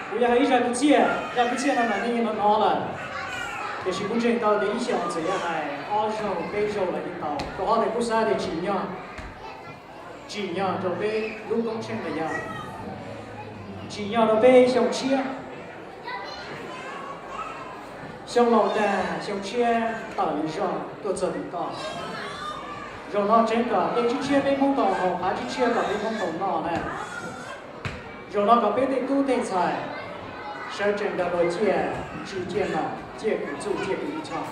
Kuv yuav hais ib zaj kwv txhiaj, zaj kwv txhiaj no mas nej yeej hnov hnov lawm, tiam sis kuv ntseeg tau tias ib xyoos txawm yuav hais ob zaug peb zaug los yeej tau. Rau qhov tias kuv xav tias tsim nyog, tsim nyog rau peb lub koob tsheej los yog tsim nyog rau peb xyoo tshiab. Xyoo laus tag xyoo tshiab tawm lwm zaug tuaj txog tim toj. Zaum no tseev kom tej tsib tshiab peb Hmoob tau haus, qhav tsib tshiab kom peb Hmoob tau noj na. Zaum no kom peb tej tub tej ntxhais sawv tsees nrog luag ciaj ntsws ciaj nom ciaj kws txuj ciaj kws ib choj.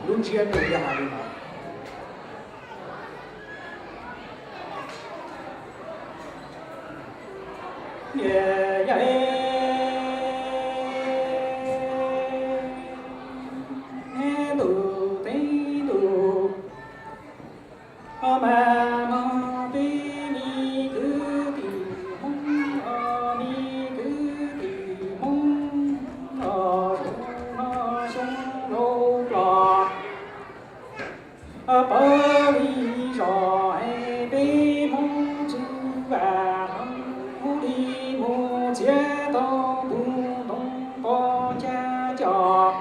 Lub ntsiab nws yog hais li no. Niam yog ntuj teb ntuj, mas no peb me kwv tij Hmoob, me kwv tij Hmoob, zaum no xyoo laus plos pawg li zos, peb Hmoob txwv vam mus li mus txiav tau tus ntoo pov cag cos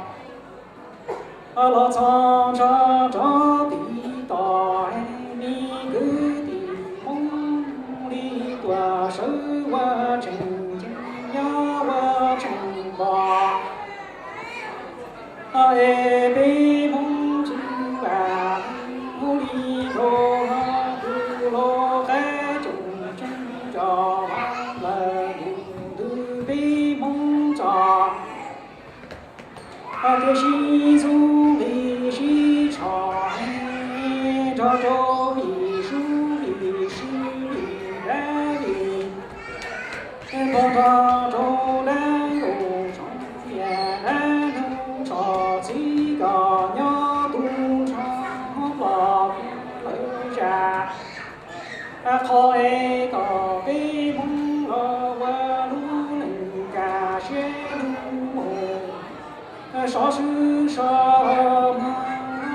los txog nrho rov tid tos, me kwv tij Hmoob li tuaj sawv ua tseem ceeb nyob ua tseem npog. Es peb Hmoob txwv vam mus li rau no tus laus qaib tsoom tseeb cos lawm tus ntws peb Hmoob txom. Tiam sis ntxub nqi sib tshom nrog rau vim sub vim sw vim dab vim npog nrog rau dab nkaus tshom niam dab nug tshom txiv kom nyob tu nrho los lawv zam. Qhov es kom peb Hmoob los ua lub neej kaj siab lug mus, sov swb sov muag,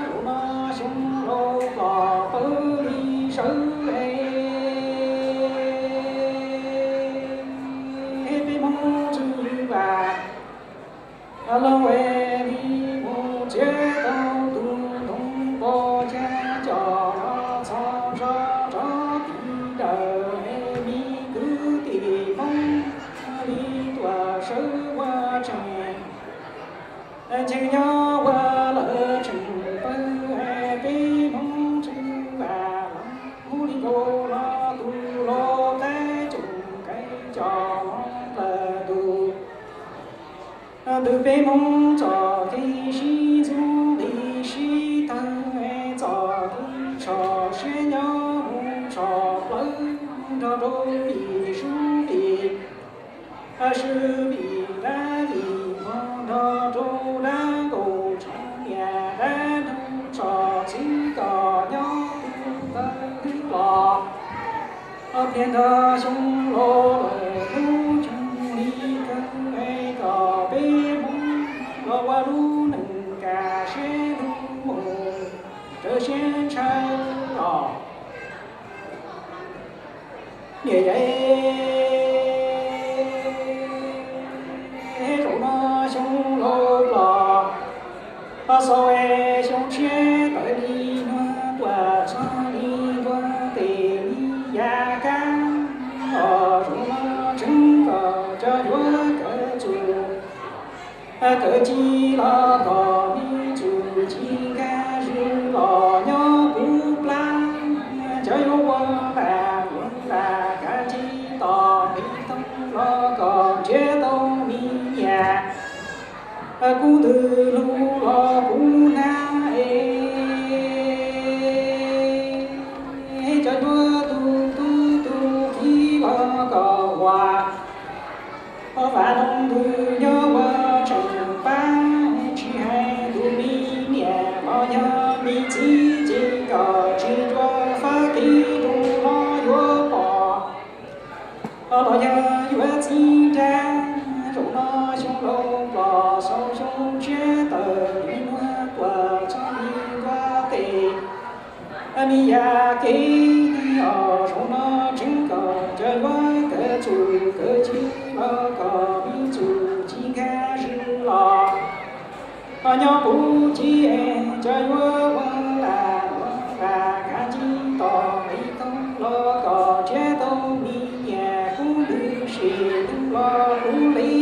zaum no xyoo laus plos pawg li sawv es peb Hmoob txwv vam los es li mus txiav tau tus ntoo pov cag cos los txog nrho rov tid dawm es me kwv tij Hmoob li tuaj sawv ua tseem ceeb nyob ua lawv tseem pawg es peb Hmoob txwv vam los mus li nkaus los tus laus qaib tsoom qaib cos los lawm tus ntws peb Hmoob txom kev sib ntxub nqi sib tawg, txom kev tshom siab nyob mus tshom plawv nrog rau vim sub vim sw vim dab vim npog nrog rau dab nkaus tshom niam dab nug tshom txiv kom nyob tu tawg los. Pliag ntawd xyoo laus lawm hnub tseem li kawg es kom peb Hmoob los ua lub neej kaj siab lug mus raws siab ntshaw los. Niam yau, zaum no xyoo laus plos, xaus es xyoo tshiab tawm li nuag tuaj txog li ntuag tes li yav kab, zaum no tseev kom cov yuav kawv txuj kawv ci los kom me txuj ci nkag zws los nyob puv plab, cov yuav ua npam ua npam kav ci tos nqi toog los kom nrhiav tau me nyuam kub ntws lug los puv hnab es cov yuav tu tub tu kiv los kom ua Ob vam noog ntws nyob ua tseem pab, tsis hais tus me niam los yog me txiv ces kom tsis ncua fab kis rau no yuav pom los yog yuav txiv nrag. Zaum no xyoo laus plos xaus xyoo tshiab tawm li nuag tuaj txog li ntuag tes me yam kev os, zaum no tseev kom cov yuav kawv txuj kawv ci los kom me txuj Nyob puv ci cov yuav ua lam ua nqa khav nci tom qis toog los kom nrhiav tau me niam kub lwm sim twg los kuv li.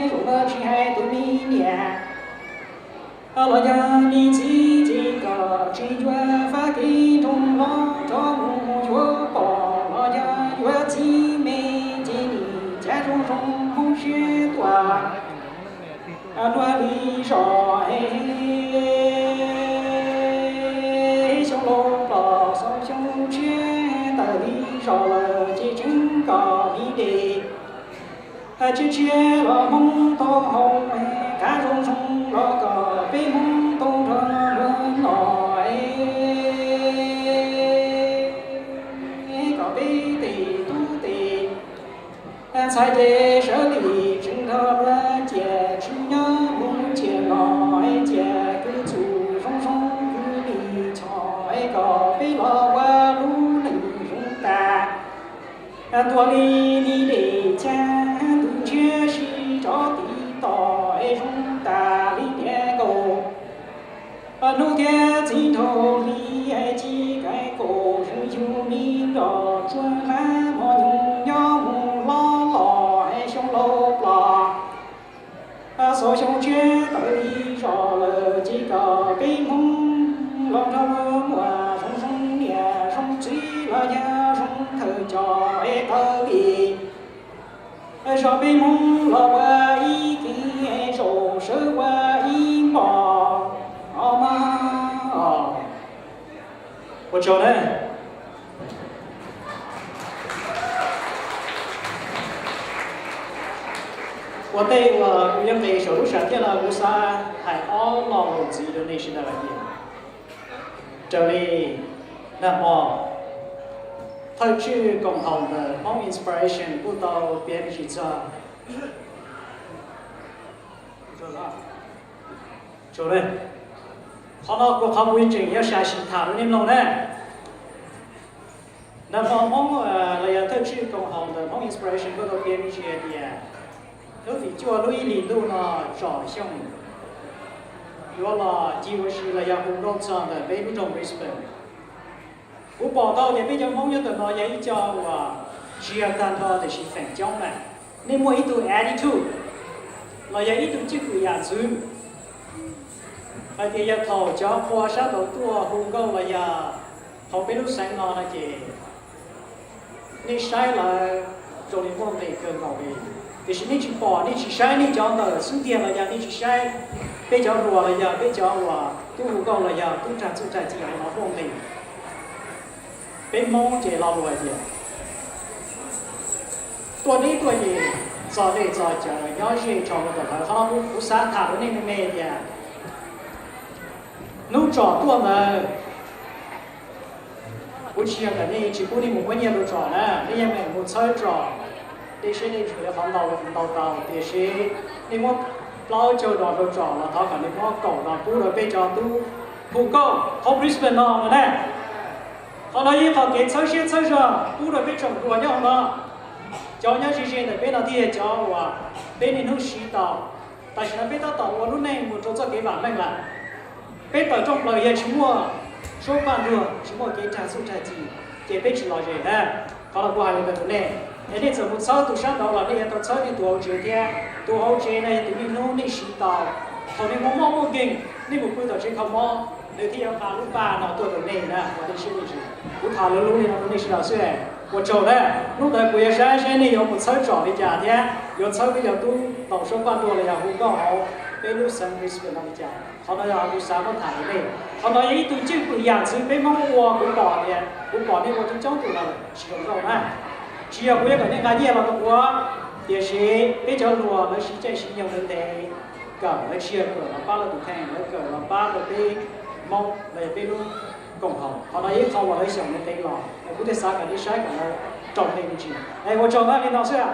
Zaum no tsis hais tus me niam los yog me txiv ces kom tsis yuav fab kev nroo los rov mus yuav pom los yog yuav txiv me ces nim cav zoo zoo hmoob siab tuaj dua li zos. Xyoo laus plos xyoo tshiab tawm li zos lawm ces tseev kom li des tshiab tshiab los hmoob tau haus, kav zoo zoo los kom peb hmoob tau nrog luag los, kom peb tes tub tes ntxhais ces sawv lim tseem nrog luag ciam tswv nyob mus ciam los, ciam kwv txuj zoo zoo kwv lim chom, kom peb los ua lub neej zoo tas. Tuaj li li dej cag tus ntshiab sib rov tiv toj, zoo tas li niam nkaus. Hnub thiab txiv nraug hli, ci kaiv kaum zeej yug mi nrog tsuag hlab mos nyoog nyob mus hlob los, xyoo laus plos xyoo tshiab tawm li zos lawm ces kom peb hmoob los nrog luag muam zoo zoo niam zoo txiv los yog zoo thawj cov es tawm li zos peb hmoob los ua ib kev zaum sawv ua ib npos os mas. Ua tsaug na. Ua ntej uas kuv yuav nqis saum lub sam thiaj los kuv xav hais ob lo lus ntxiv rau nej sawv daws hais tias, raws li nag hmo thawj tswj koom haum ntawm Hmoob Inspiration kuj tau piav me ntsis txog qhov no, kuv qhov kuv tseem yuav sam sim tham rau nej mloog na. Nag hmo Hmoob los yog thawj tswj koom haum ntawm Hmoob Inspiration kuj tau piav me ntsis hais tias hnub tim cuaj lub ib hlis ntuj no tsom xyooj yuav los ci ua si los yog hu nkauj txog ntawm peb lub nroog Brisbane. Kuv pom tau tias peb cov Hmoob nyob ntawm no yog ib co uas tsis yog tag nrho tiam sis feem coob na, nej muaj ib tug attitude los yog ib tug cwj pwm yam ntxwv hais tias yog thaum cov qhua sab nraud tuaj hu nkauj los yog hauv peb lub xeev no no ces nej saib lawv zoo li muaj nqis kawg nkaus li. Tiam sis nej tsis pom, nej tsis saib nej cov ntawm xub ntiag los yog nej tsis saib peb cov hluas los yog peb cov uas tub hu nkauj los yog tub rag txuj rag ci hauv no muaj nqis. Peb Hmoob ces lo lus hais tias tuaj deb tuaj yim, txog dej txog cawv, nyob ze tso rau tom lawv. Qhov no kuv xav tham rau nej me me tias hnub tsom tuaj ntawd kuv tsis yog kom nej tsis pub nej mus muab nyiaj rau tsom na, nej yeej meem mus txhawb tsom, dej siab dej ntsws li qhov ntau ntau tau, tiam sis nej muab plaub caug dos rau tsom los thov kom nej muab kaum dos pub rau peb cov tub hu nkauj hauv Brisbane no no na. Qhov no yog ib qho kev txhawb siab txhawb zog pub rau peb tsoom hluas nyob hauv no. Cov nyob ze ze ntawm peb no thiaj yog cov uas peb niaj hnub siv tau. Tam sim no peb tab tom ua lub neej mus rau txoj kev vam meej lawm. Peb tawm rooj plaws yog tsis muaj suab paj nruag, tsis muaj kev rag txuj rag ci, ces peb tsis lom zem na. Qhov no kuv hais li ntawd rau nej, es nej txawm mus txhawb tus sab nraud los nej yuav tau txhawb nej tus hauv tsev thiab. Tus hauv tsev no yog tus niaj hnub nej siv tau. Thaum nej muaj mob muaj nkeeg, nej mus pw tom tsev kho mob, nws thiaj yuav nqa lub paj no tuaj rau nej na, ua nej siab nej ntsws. Kuv tham lus lus li no rau nej sawv daws xwb. Ua tsaug na. Hnub ntawd kuv yuav saib seb nej yuav mus txhawb tsom li cas thiab yuav txhawb peb cov tub ntaus suab paj nruag los yog hu nkauj hauv peb lub xeev Brisbane no li cas. Qhov no yog kuv xav muab tham rau nej. Qhov no yog ib tug cwj pwm yam ntxwv peb Hmoob ua, kuv pom tias kuv pom nej ua coob coob tus los tsis zoo nkauj na. Tsis yog kuv yuav kom nej nqa nyiaj los rau kuv, tiam sis peb cov hluas lawv siv caij siv nyoog ntev ntev, kawm lawv tsis yog kawm los pab lawv tus kheej, lawv kawm los pab rau peb Hmoob los yog peb lub koom haum. Qhov no yog ib qho uas lawv xyaum ntev ntev los, kuv thiaj xav kom nej saib kom lawv raug nej me ntsis. Es ua tsaug ntau li no xwb.